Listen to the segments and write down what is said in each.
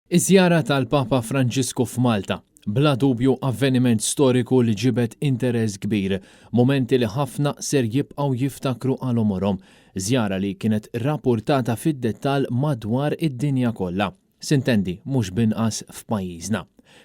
Iż-żjara tal-Papa Franġisku f'Malta, bla dubju avveniment storiku li ġibed interess kbir, mumenti li ħafna ser jibqgħu jiftakru għal għomorhom. Żjara li kienet rappurtata fid-dettall madwar id-dinja kollha. Sintendi mhux b'inqas f'pajjiżna.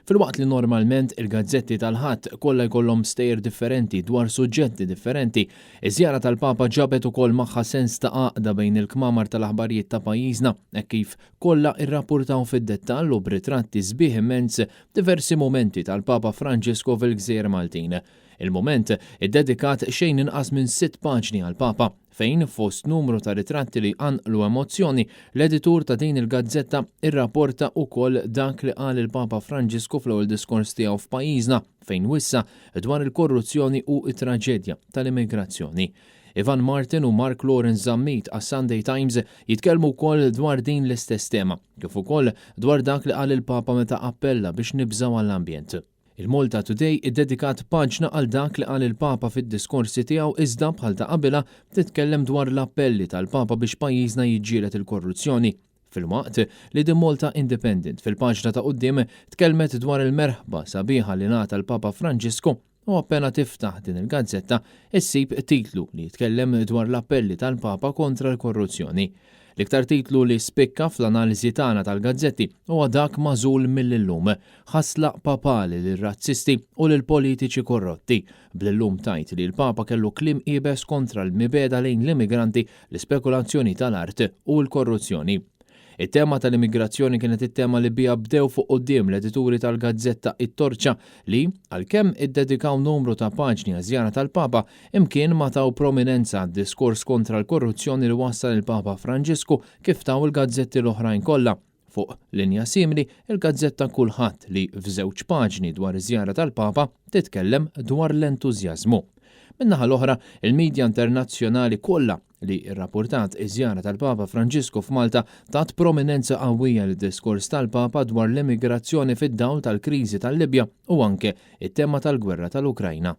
Filwaqt li normalment il-gazzetti tal-Ħadd kollha jkollhom stejjer differenti dwar suġġetti differenti, iż-żjara tal-Papa ġabet ukoll magħha sens ta' għaqda bejn il-kmamar tal-aħbarijiet ta' pajjiżna hekk kif kollha rrappurtaw fid-dettall u b'ritratti sbieħ immens diversi mumenti tal-Papa Franġisku fil-gżejjer Maltin. Il-Mument iddedikat xejn inqas minn sitt paġni għall-Papa, fejn fost numru ta' ritratti li jqanqlu emozzjoni, l-editur ta' din il-gazzetta rrapporta ukoll dak li qal il-Papa Franġisku fl-ewwel diskors tiegħu f'pajjiżna fejn wissa dwar il-korruzzjoni u t-traġedja tal-immigrazzjoni. Ivan Martin u Mark Lawrence Zammit għas-Sunday Times jitkellmu wkoll dwar din l-istess tema, kif ukoll dwar dak li qal il-Papa meta appella biex nibżgħu għall-ambjent. Il-Malta Today iddedikat paġna għal dak li qal il-Papa fid-diskorsi tiegħu iżda bħal ta' qabilha titkellem dwar l-appelli tal-Papa biex pajjiżna jiġġieled il-korruzzjoni. Filwaqt li The Malta Independent fil-paġna ta' quddiem tkellmet dwar il-merħba sabiħa li ngħata l-Papa Franġisku u appena tiftaħ din il-gazzetta issib titlu li jitkellem dwar l-appelli tal-Papa kontra l-korruzzjoni. L-iktar titlu li spikka fl-analiżi tagħna tal-gazzetti huwa dak magħżul mill-Illum, Ħasla papali lir-razzisti u lill-politiċi korrotti. Bl-Illum tgħid li l-Papa kellu kliem iebes kontra l-mibegħda lejn l-immigranti, l-ispekulazzjoni tal-art u l-korruzzjoni. It-tema tal-immigrazzjoni kienet it-tema li biha bdew fuq quddiem l-edituri tal-gazzetta It-Torċa li, għalkemm iddedikaw numru ta' paġni għaż-żjara tal-Papa, imkien ma taw prominenza għad-diskors kontra l-korruzzjoni li wassal il-Papa Franġisku kif taw il-gazzetti l-oħrajn kollha. Fuq linja simili, il-gazzetta Kulħadd li f'żewġ paġni dwar iż-żjara tal-Papa titkellem dwar l-entużjażmu. Min-naħa l-oħra, il-midja internazzjonali kollha li rrappurtat iż-żjara tal-Papa Franġisku f'Malta tat prominenza qawwija lid-diskors tal-Papa dwar l-immigrazzjoni fid-dawl tal-kriżi tal-Libja u anke t-tema tal-gwerra tal-Ukrajna.